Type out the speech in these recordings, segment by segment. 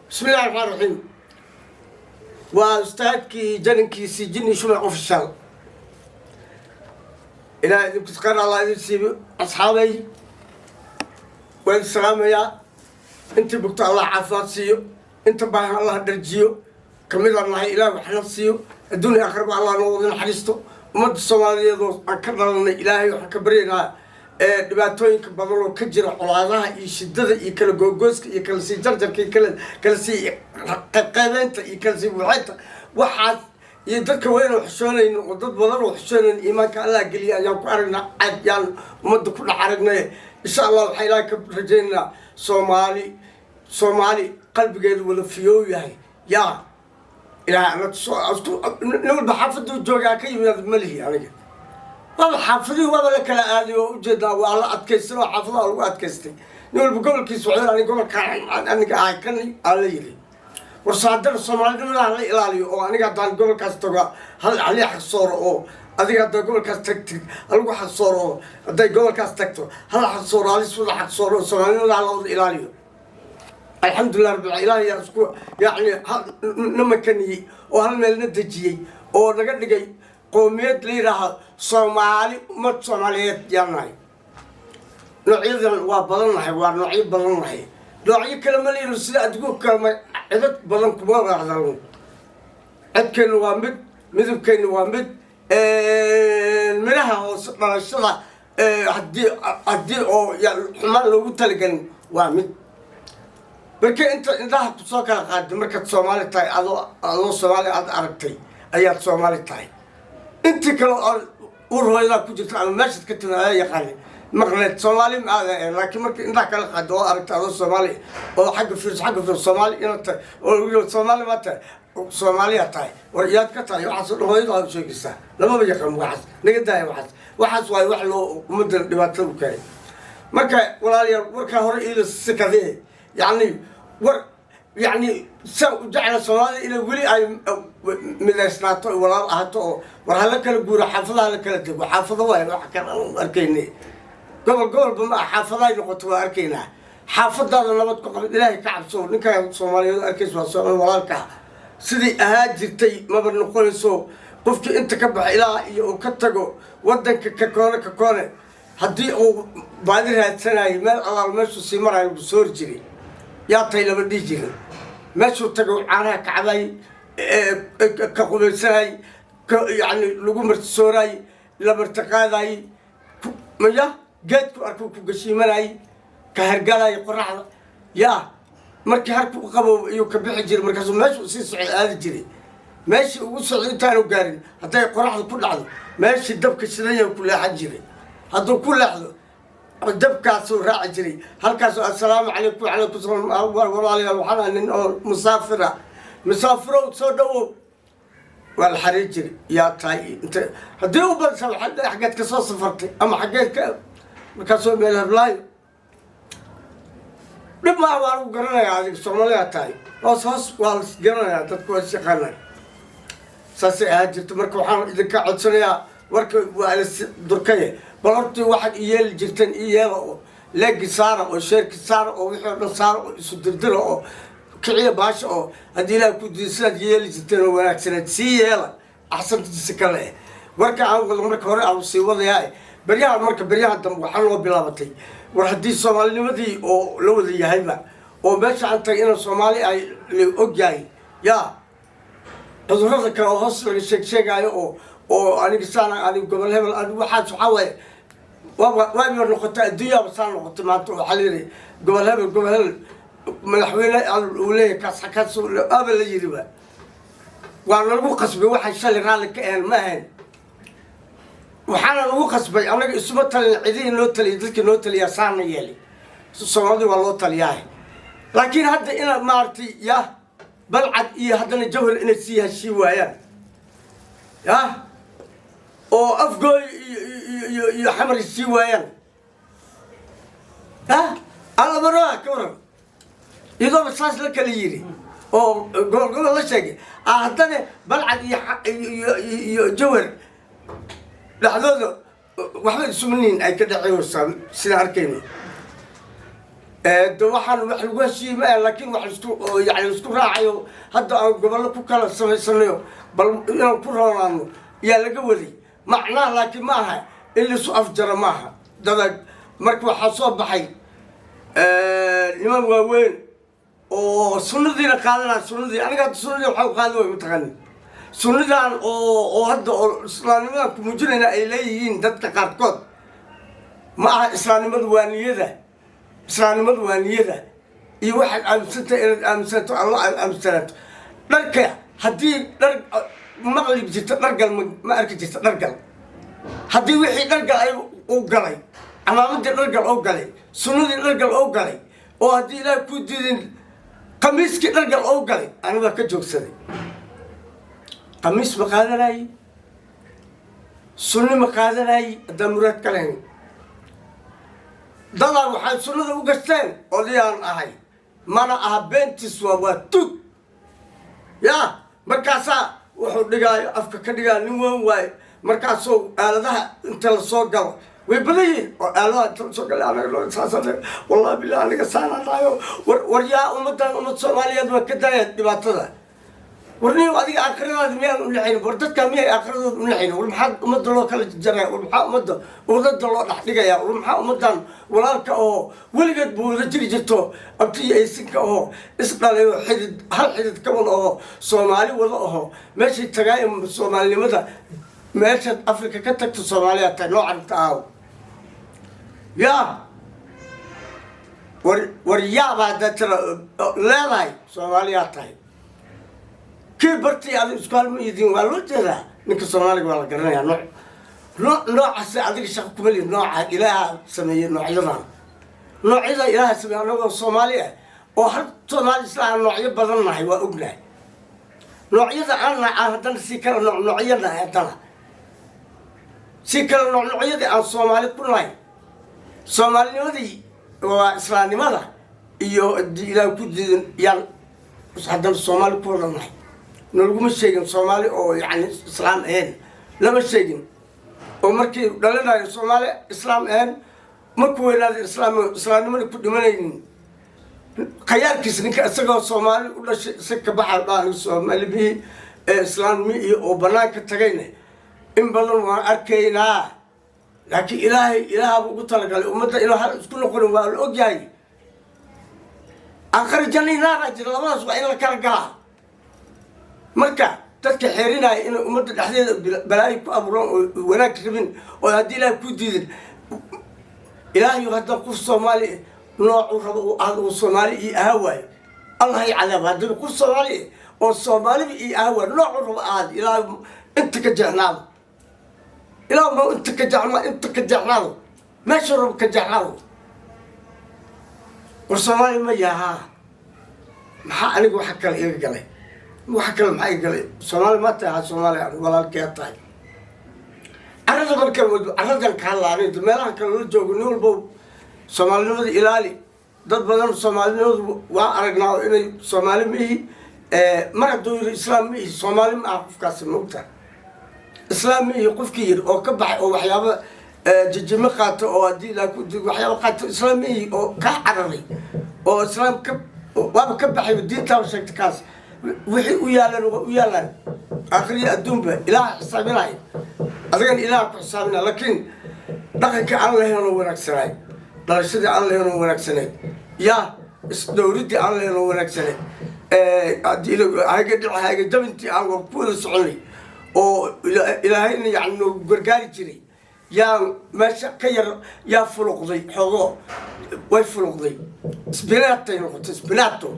Bismi illahi raxmaan raxiim. Waa ustaadkii janankiisii Jinni Shumac Official. Ilaah idinku khayr Allah idin siibo. Asxaabay, waan idin salaamayaa. Intii bugto Allah caafimaad siiyo, inta baahan Allah dharjiyo. Kamidaan nahay, Ilaah waxna siiyo, adduunya akhraba Allah noo wada naxariisto. Ummadda Soomaaliyeed oo aan ka dhalanay, Ilaahay waxaan ka baryaynaa dhibaatooyinka badan oo ka jira, colaadaha iyo shidada iyo kala googooska iyo kala sii jarjarka iyo kala sii qaybqaybeynta iyo kala sii buuxeynta, waxaas iyo dadka weyn oo xishoonayno oo dad badan oo xishoonayn, iimaanka Allah geliya ayaan ku aragnaa, caad yaan ummadda ku dhex aragnay. Insha Allah waxaa Ilaahay ka rajaynaynaa Soomaali, Soomaali qalbigeedu wada fiyoow yahay. Yaa Ilahay ana nin walba xaafaduu joogaa ka yimid malihi. Aniga waaba xaafadihii waaba la kala aaday oo ujeedaa, waa la adkaystay oo xaafadaha lagu adkaystay. Nin walba gobolkiisa wuxuu, aniga gobolkaan aniga ahay kan aa la yiri. Warsaadada Soomaalinimada la ilaaliyo oo aniga haddaan gobolkaas tago hal halii xaqsooro, oo adiga haddaa gobolkaas tagtid halagu xaqsooro, oo hadday gobolkaas tagto hala xaqsooro, halis wada xaqsooro oo Soomaalinimada la wada ilaaliyo. Alxamdulilah rabbil, Ilaah yaa isku yacni na makaniyey oo hal meel na dejiyey oo naga dhigay qoomiyad la yidhaaho Soomaali. Ummad Soomaaliyeed yaan nahay. Noocyadan waa badan nahay, waa noocyo badan nahay, noocyo kale ma layidhi. Sida adigu kale cidad badan kuma raacdano. Codkeennu waa mid, midabkeennu waa mid, midhaha hoose dhalashada haddii oo xumaan loogu talagelin waa mid. Marka inta indhaha kusoo kala qaaday, markaad Soomaali tahay, adoo Soomaali aad aragtay ayaad Soomaali tahay. Intii kale oo uur hooyadaa ku jirta ama meeshaad ka timid ayaa yaqaani maqneed, Soomaali ma aada ahayn. Laakiin marka indhaha kala qaado oo aragta adoo Soomaali oo xagga fiirso, xagga fiirso, Soomaali inaad tahay oo lagu yidhi Soomaali ma tahay, Soomaaliya tahay, war iyaad ka tahay, waxaas oo dhan hooyada u sheegaysaa, lamaba yaqaan waxaas. Naga daaya waxaas. Waxaas waayo wax loo ummadda dhibaatada u keenay. Marka walaalayaal, warkaa hore iila sikadee, yacni war yacni saan u jecla Soomaalida inay weli ay midaysnaato, walaal ahaato, oo war hala kala guuro, xaafadaha hala kala dego. Xaafado waay wax kan aan arkaynay, gobol gobolba ma ah, xaafadahay noqoto waa arkaynaa. Xaafadaada nabad ku qabad, Ilaahay ka cabso. Ninkaa Soomaaliyeed arkaysa waa Soomaali walaalka. Sidii ahaa jirtay maba noqonayso. Qofkii inta ka baxa ilaa iyo uu ka tago wadanka ka koone ka koone, haddii uu baadi raadsanayo, meel alaal meeshuu sii marayo lagu soori jiray. Yaa tay lama dhihi jirin. Meeshuu tago caanaha ka cabay, ka qubaysanay, ka yacni lagu martisooray, la martiqaaday, maya geedku arkuu ku gashiimanay, ka hargalay qoraxda. Yaa markii harku u qabo iyuu ka bixi jiray. Markaasuu meeshuu sii socday aadi jiray. Meeshii ugu socday intaanu gaarin, hadday qoraxda ku dhacdo, meeshii dabka shidan yahay ku leexan jiray. Hadduu ku leexdo, dabkaasuu raaci jiray halkaasuu: "Assalaamu calaykum." "Calaykum salaam." "Walaalayaal, waxaan ahay nin oo musaafira." "Musaafirow, soo dhawow." Waa la xariir jiray. Yaa tahay? Inta haddii u badsa, xaggeed ka soo safartay ama xaggeed ka? Markaasoo meel hablaayo. Dhib maaha, waa lagu garanayaa adiga Soomaaliyaa tahay. Hoos hoos waa las garanayaa, dadku waa is yaqaanay. Saasay ahaa jirta. Marka waxaan idinka codsanayaa, warka waa las durkaye, bal hortii waxaad i yeeli jirteen i yeela, oo like-gi saara, oo share-ki saara, oo wixii oo dhan saara, oo isu dirdira, oo kiciya baasha, oo haddii Ilaah ku diido sidaad yeeli jirteen oo wanaagsaneed sii yeela, axsantiisa kale. Warka aan wado marka hore aan sii wadayaa baryaha. Marka baryaha dambe waxaa loo bilaabatay, war haddii Soomaalinimadii oo la wada yahayba oo meesha aan tagay inaan Soomaali ay la og yahay, yaa cudurada kale oo hoos laga sheeg sheegaayo oo aniga saana, aniga gobol hebel, ani waxaas, waxaa waaye waaba waaba noqotay adduunyaaba saa noqotay maanta. Waxaa la yidhi gobol hebel, gobol hebel madaxweyne uu leeyahay, kaas kaas aba la yiriba. Waa nalagu qasbay. Waxaan shalay raalli ka ahayn ma ahayn, waxaana lagu qasbay. Anaga isuma talin, cidihii noo taliya, dadkii noo taliyaa saana yeelay. Soomaalida waa loo taliyaa, laakiin hadda ina maaragtay ya Balcad iyo haddana Jawhar inay sii heshii waayaan, ya oo Afgooy iyo Xamar sii waayaan, ya alamaroa ka waran. Iyadooba saas la kala yiri oo gobol gobol la sheegay, haddana Balcad iyo Jawhar dhexdooda waxba isumaniin ay ka dhexeeysaa sidaan arkayno. De waxaan wax lagu heshiiyey ma ah, laakiin wax isku yani isku raacayo. Hadda aan gobollo ku kala samaysanayo, bal inaan ku roonaano yaa laga waday macnaha, laakiin ma aha in laisu afjaro, maaha dada. Marka waxaa soo baxay niman waaweyn oo sunnadiina qaadanaya. Sunnadii aniga hadda sunnadii waxaa u qaadan way mataqaani, sunnidan oo hadda oo islaamnimadan ku muujinayna ay leeyihiin dadka qaarkood. Ma aha, islaamnimadu waa niyada, islaamnimadu waa niyada iyo waxaad aaminsantahay, inaad aaminsanto Alla, aad aaminsanaato. Dharka haddii dhar maqli jirta, dhargal ma arki jirta. Dhargal haddii wixii dhargal ay u galay, camaamadii dhargal oo galay, sunnadii dhargal oo galay, oo haddii Ilaah ku diidin qamiiskii dhargal oo galay, ani waa ka joogsaday. Qamiis ma qaadanayi, sunni ma qaadanayi haddaan muraad ka lahayn. Dadaa waxay sunnada u gashteen odayaan ahay, mana aha, beentis waa tug ya. Markaasaa wuxuu dhigaayo afka ka dhigaa nin weyn waayo. Markaasoo aaladaha inta lasoo galo way badan yihiin, oo aaladaha inta lasoo galo, anaga saas, wallahi bilah, aniga saanaan dhahayo. War yaa ummaddan, ummad Soomaaliyeed waa ka daaya dhibaatada. War nin, adiga aakhiradaada miyaan u laxayn? War dadkaa miyay aakhiradooda u laxayn? War maxaa ummadda loo kala jaraya? War maxaa ummadda wadada loo dhex dhigaya? War maxaa ummaddan walaalka oo weligeed bu wada jiri jirto, abti iyo aysinka oo isdhalay oo xidid, hal xidid ka wada oo Soomaali wada aho, meeshay tagaay soomaalinimada, meeshaad Afrika ka tagto Soomaaliya tahay noo carabta aaw yaa. War yaaba haddaad tira leedahay Soomaaliyaa tahay, kii bartii adig isku halma idin waa loo jeedaa. Ninka Soomaaliga waa la garanayaa nooc noocaasi. Adiga shaqo kuma lihid nooca Ilaaha sameeyey. Noocyadan, noocyada Ilaaha sameeyey, anagoo Soomaali ah oo hal Soomaali isla aan noocyo badan nahay, waa ognahay noocyada aan nahay. Aan haddana sii kala nooc noocyo nahay, haddana si kala nooc noocyadii aan Soomaali ku nahay. Soomaalinimadii waa islaamnimada iyo Ilaah ku diidan yaan haddana Soomaali ku wada nahay. Nalaguma sheegin Soomaali oo yani islaam ahayn, lama sheegin. Oo markii dhalanayo Soomaali islaam ahayn, markuu weynaaday islaam, islaamnimada ku dhimanaynin khayaarkiis. Ninka isagoo Soomaali u dhashay isaga ka baxa dhaan Soomaali mihi ee islaam mi iyo oo banaanka tagayna in badan waan arkaynaa. Laakiin Ilaahay, Ilaahabu ugu talagalay ummadda inuu hal isku noqonin, waa la ogyahay. Aakhira janna naaraa jira, labadaas waa in la kala galaa. Marka dadka xeerinaya inay ummadda dhexdeeda balaayo ku abuuraan oo wanaag rabin, oo haddii Ilaahay ku diidin, Ilaahayu hadda qof Soomaali noocuu rabo uu ahdo uu Soomaali ii ahaa waayo, Allah i cadaab. Haddii qof Soomaali oo Soomaaliba ii ahaa waayo, noocuu rabo ahaado, Ilaahay inta ka jeexnaado, Ilaah ma inta ka jeexna, inta ka jeexnaado, meeshuu rabo ka jeexnaado. War Soomaali ma yahaa? Maxaa aniga waxa kale iga galay? Waxa kale maxaa iga galay? Soomaali ma tahay? Soomaali walaalkee tahay. Carrada marka carradan ka hadla, aniga meelaha kale la joogo, nin walbo soomaalinimada ilaali. Dad badan soomaalinimadu waa aragnaa oo inay Soomaali ma ihi. Mar hadduu yiri islaam ma ihi, Soomaali ma aha qofkaasi. Maogta islaam ma ihi qofkii yiri oo ka baxay oo waxyaaba jijimo qaato, oo haddii ilaa ku waxyaaba qaato, islaam ma ihi oo kaa cararay oo islaam ka waaba ka baxay, diintaaba sheegta, kaas wixii u yaalan waa u yaalaan aakhiriya adduunba. Ilaaha xisaabinaya, adigana Ilaaha ku xisaabinaya. Laakiin dhaqanka aan lahayn oo wanaagsanaay, dhalashadii aan lahayn oo wanaagsanayd, yaa isdhowriddii aan lahayn oo wanaagsanayd, haddii haga dhici haga jabintii aan ku wada soconay oo Ilaahayna yani noogu gargaari jiray, yaa meesha ka yar yaa fuluqday xoogo, way fuluqday, isbinaatay noqotay. Isbinaato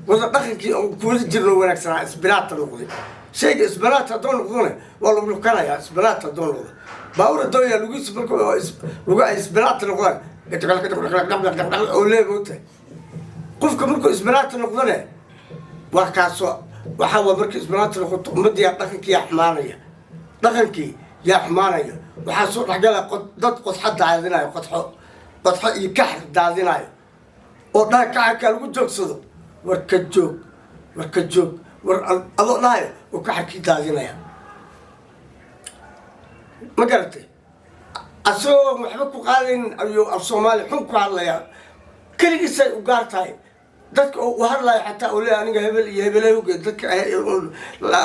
wada dhaqankii aan ku wada jirno wanaagsanaa isbinaata noqday. Shayga isbinaat haddoo noqdona waa lagu lukanayaa. Isbinaat haddoo noqdo, baawur haddoo yaa lugiisa marka lugu ay isbinaata noqdaan oo lee moogtahay. Qofka markuu isbinaata noqdone waa kaasoo waxaa waa markii isbinaata noqoto, ummadii dhaqankii yaa xumaanaya, dhaqankii yaa xumaanaya. Waxaa soo dhexgala dad qodxo daadinayo, qodxo, qodxo iyo kaxar daadinayo oo dhaha kaxarkaa lagu joogsado. War ka joog, war ka joog, war adoo dhahayo oo kaxarkii daadinaya, ma garatay? Asagoo waxba ku qaadaynin ayuu af Soomaali xun ku hadlayaa. Keligiisay u gaar tahay dadka oo u hadlayo, xataa uu leeyahay aniga hebel iyo hebelewge dadka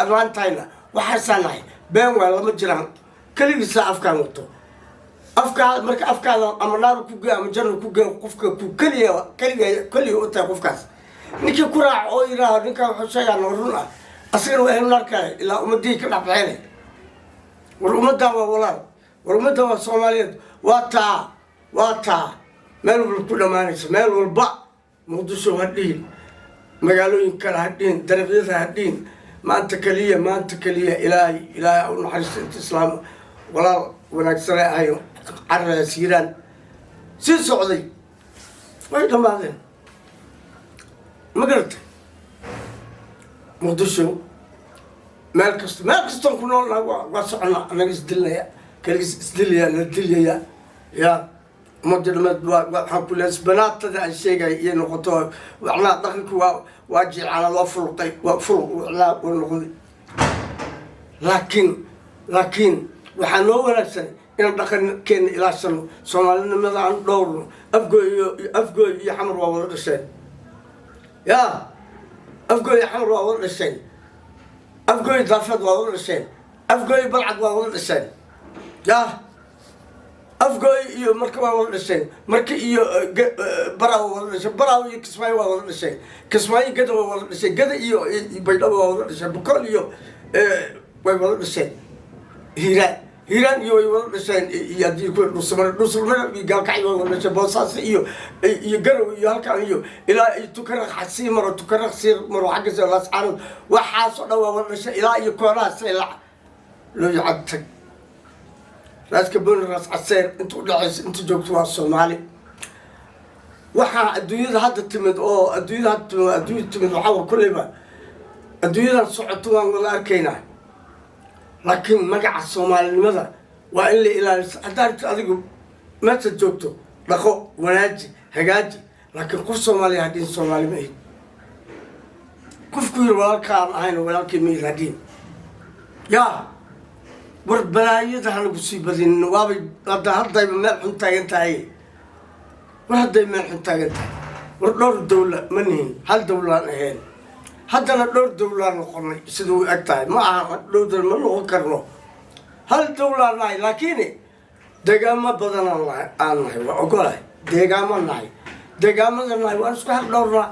laan tahayna waxaasaa nahay. Been waa, lama jiraan. Keligiisaa afkaan wato. Afkaa marka afkaada ama naar ku gee ama janna ku gee, qofka ku keliya keliga keliya u tahay qofkaas. Ninkii ku raaco oo yidhaaho ninkan wuxuu sheegaa noo run ah, asagana waa ehlu naar kale, ilaa ummadihii ka dhexbaxeenay. War ummaddan waa walaal, war ummaddan waa Soomaaliyeed. Waa taa, waa taa meel walba ku dhammaanaysa. Meel walba, Muqdisho ha dhihin, magaalooyin kale ha dhihin, darafyada ha dhihin. Maanta keliya, maanta keliya, Ilaahay, Ilaahay u naxariista inta Islaam walaal wanaagsanay ahay. Caradaas Hiiraan sii socday way dhammaadeen, ma garatay? Muqdisho, meel kasta, meel kastoon ku noolnahay waa soconnaa. Anaga isdilnaya, kaligiis isdilaya, la dilyaya ya ummadda dhameed. Waa waxaan ku leeyahay banaatada aan sheegay iyo noqoto macnaha dhaqanku waa jiicana, waa fuluqay, waa fuluq macnaha uu noqday. Laakiin waxaa noo wanaagsan inaan dhaqankeena ilaashano, Soomaalinimada aan dhowrno. Afgooy iyo Afgooy iyo Xamar waa wada dhasheen ya. Afgooy iyo Xamar waa wada dhasheen. Afgooy Daafeed waa wada dhasheen. Afgooy Balcad waa wada dhasheen ya. Afgooy iyo Marka waa wada dhasheen. Marka iyo Baraa waa wada dhasheen. Baraa iyo Kismaayo waa wada dhasheen. Kismaayo Gada waa wada dhasheen. Gada iyo Baydhabo waa wada dhasheen. Bokool iyo way wada dhasheen. Hiiraan, Hiiraan iyo way wada dhasheen. Iyo haddii ku Dhuusmare, Dhuusmare iyo Gaalkacyo way wada dhasheen. Boosaaso iyo Garow iyo halkan iyo ilaa iyo Tukaraq sii maro, Tukaraq sii maro, xagga Laascaanood, waxaasoo dhan waa wada dhasheen, ilaa iyo koonaha Saylac loo yacad tag, Raaska Booni, Raas Caseer, inta udhexaysa inta joogto waa Soomaali. Waxaa adduunyada hadda timid oo adduunyada hadda timid, adduunyada timid waxaa kulleyba adduunyadan socoto waan wada arkaynaa, laakiin magaca Soomaalinimada waa in la ilaaliso. Haddaa rabtid adigu meeshaad joogto dhaqo, wanaaji, hagaaji, laakiin qof Soomaaliya hadhiin Soomaali ma ihid. Qofku yiri walaalkaan ahayn, walaalkii ma ihid hadhiin yaa. War balaayada hanagu sii badinin. Waabay hadda haddayba meel xun taagan tahay. War hadday meel xun taagan tahay. War dhowr dawla ma nihin, hal dawlaan ahayn, haddana dhowr dawlaan noqonay. Sida u eg tahay ma aha dhowr dawla ma noqon karno, hal dawlaan nahay, laakiin deegaamo badanaan nahay, aan nahay, waa ogolahay deegaamo nahay, deegaamada nahay waan isku xaq dhowrnaa.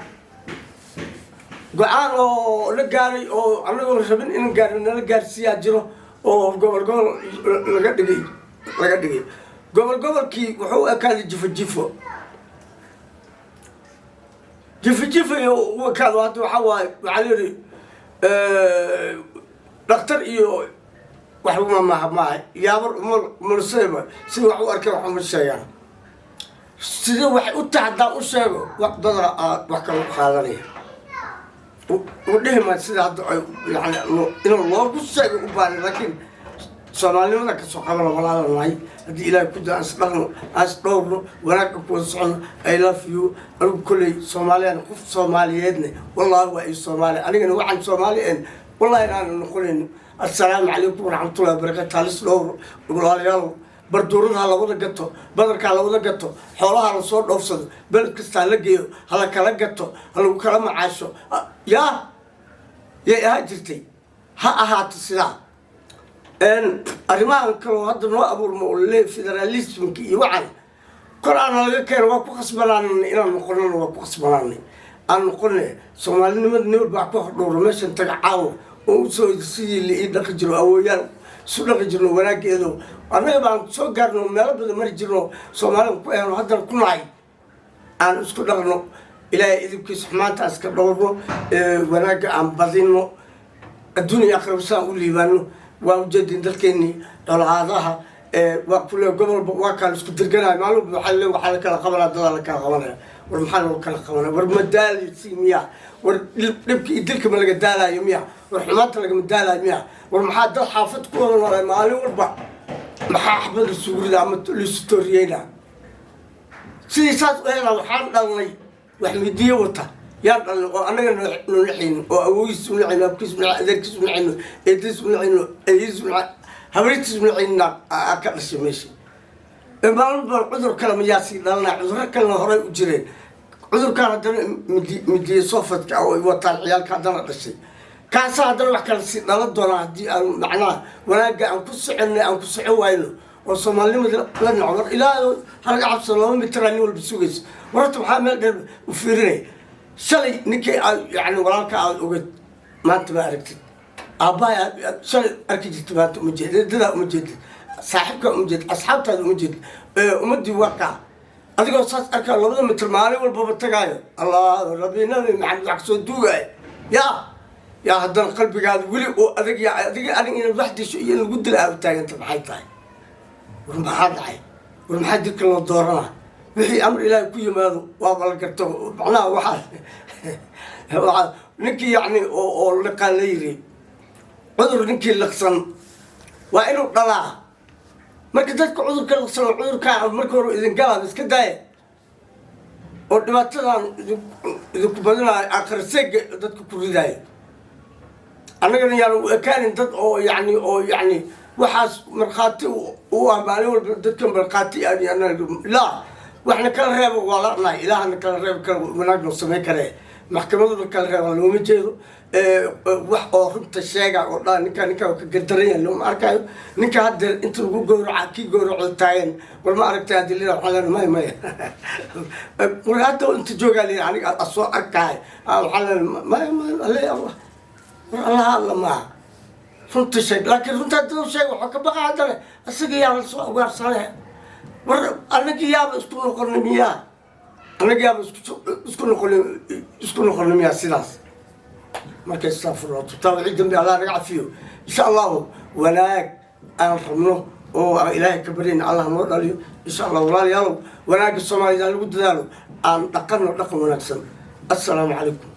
Go-aan oo la gaaray oo anagoo rabin in gaar nala gaarsiiyaa jiro oo gobol gobol laga dhigay, laga dhigay gobol gobolkii wuxuu u ekaaday jifo jifo, jifo jifo iyo u ekaado. Hadda waxaa waaye, waxaa la yidhi dhakhtar iyo wax laguma maaha maaha yaabar umalseba sida wax u arkeen wax uma sheegaan. Sidii waxay u tahay haddaan u sheego wax dada wax kala qaadanaya u dhihi maayo. Sida hadda ay yani in loogu sheego u baahan, laakiin Soomaalinimada kasoo qabana. Walaala nahay, haddii Ilaahay ku da aan isdhaqno, aan isdhowrno, wanaagga ku wada socono. I love you. Anigu kolley Soomaaliyaan, qof Soomaaliyeedne wallaahi waa ii Soomaali. Anigana waxaan Soomaali en wallahi inaanu noqonayno. Assalaamu calaykum waraxmatullahi wabarakatu. Halis dhowr walaalayaalow. Barduurada ha la wada gato, badarka ha la wada gato, xoolaha la soo dhoofsado, beled kasta ha la geeyo, ha la kala gato, ha lagu kala macaasho. Yaa yay ahaan jirtay, ha ahaato sidaa. Arrimahan kaloo hadda noo abuurmo oo le federalismka iyo waxaan kor aana laga keeno, waa ku khasbanaanay inaan noqonana, waa ku khasbanaanay aan noqone. Soomaalinimada nin walba wax ku hordhowro. Meeshan taga caawo oo usoo sidii la ii dhaqi jiro, awooyaal isu dhaqi jirno, wanaageedo annaga baan soo gaarno, meelo badan mari jirno, Soomaalida ku ehno, haddana ku nahay, aan isku dhaqno. Ilaahay idinkiisa xumaanta aan iska dhowrno, wanaagga aan badino, adduun iyo aakhira saan u liibaano. Waa ujeedin dalkeenii dholaadaha waa kule gobolba waa kala isku dirganaya. Maalin walba waxaa le waxaa la kala qabanaya, dadaa la kala qabanaya. War maxaa loo kala qabanaya? War ma daalisi miya? War dhibka iyo dilka ma laga daalayo miya? War xumaanta lagama daalayo miya? War maxaa dad xaafad ku wada noolay maalin walba maxaa xabad lisugu rida ama lisu tooriyeyna? Sidii saas u helaa waxaan dhalnay wax midiyo wata yaan dhalnay oo annaga noo naxayno, oo awogiis u naxayno, abkiis u naxayno, adeerkiis u naxayno, eedadiis u naxayno, eedadiis u naxayno, habritiis u naxayno aa ka dhashay meesha. Maalin ba cudur kale mayaa sii dhalanaya? Cudurro kalena horay u jireen. Cudurkaan haddana midiye soofadka oo ay wataan ciyaalka haddana dhashay, kaasaa haddana wax kala sii dhalan doonaa haddii aan macnaha wanaagga aan ku soconay aan ku socon wayno oo soomaalinimada la naco. War ilaa halaga cabsado, 2 mitraa nin walba sugayso. Wararta waxaa meel dheer u fiirinaya shalay ninkii aad yani walaalka aad ogad, maanta ma aragtid. Aabbahay aad shalay arki jirta, maanta uma jeedid. Dadaa uma jeedid, saaxiibkaa uma jeedid, asxaabtaada uma jeedid. Ummadii waa kaa adigoo saas arkaa 2da mitir maalin walbaba tagaayo, Allah Rabbi, Nabi Maxamed wax kasoo duugaayo. Yaa haddana qalbigaada weli oo adag yaa adiga adig inaad wax disho iyo in lagu dila aa u taaganta. Maxay tahay? War maxaa dhacay? War maxaa dilka loo dooranaa? Wixii amar Ilaahay ku yimaado waaba la garto. Macnaha waxaa ninkii yacni oo liqaa la yiri cudur, ninkii liqsan waa inuu dhalaa. Marka dadka cudurka liqsan oo cudurkaa marka hore idin galaad iska daaya oo dhibaatadan idinku badinaayo, aakhir seega dadka ku ridaayo. Annagana yaan u ekaanin dad oo yani waxaas markhaati u ah maalin walba dadka markhaati. Laa waxna kala reebo waa la nahay. Ilaahana kala reebo, kala wanaag noo samayn karee. Maxkamaduna kala reebaan looma jeedo. Wax oo runta sheega oo dhaa ninka ka gardaran yahay looma arkayo. Ninka haddeer inta lagu gowraca, kii gowraco taagan, war ma aragtay haddii lida, waxaa leena maya, maya. War hadda inta joogaa lihi aniga soo arkaay, waxaa leena maya, maya. Alle Allah, war Allah alla maaha runta sheeg, laakiin runta haddii sheeg waxaa ka baqa haddana isaga yaa la soo ugaarsanaya. War anagi yaaba isku noqonay miyaa? Anagi yaaba isku noqonay miyaa sidaas? Marka astaqfirullah, tubtaa wixii dambi Allah naga cafiyo, insha Allahu. Wanaag aan rabno oo aan Ilaahay ka baryayn Allah noo dhaliyo, insha Allah. Walaalayaalow, wanaagga Soomaalida lagu dadaalo, aan dhaqanno dhaqan wanaagsan. Assalaamu calaykum.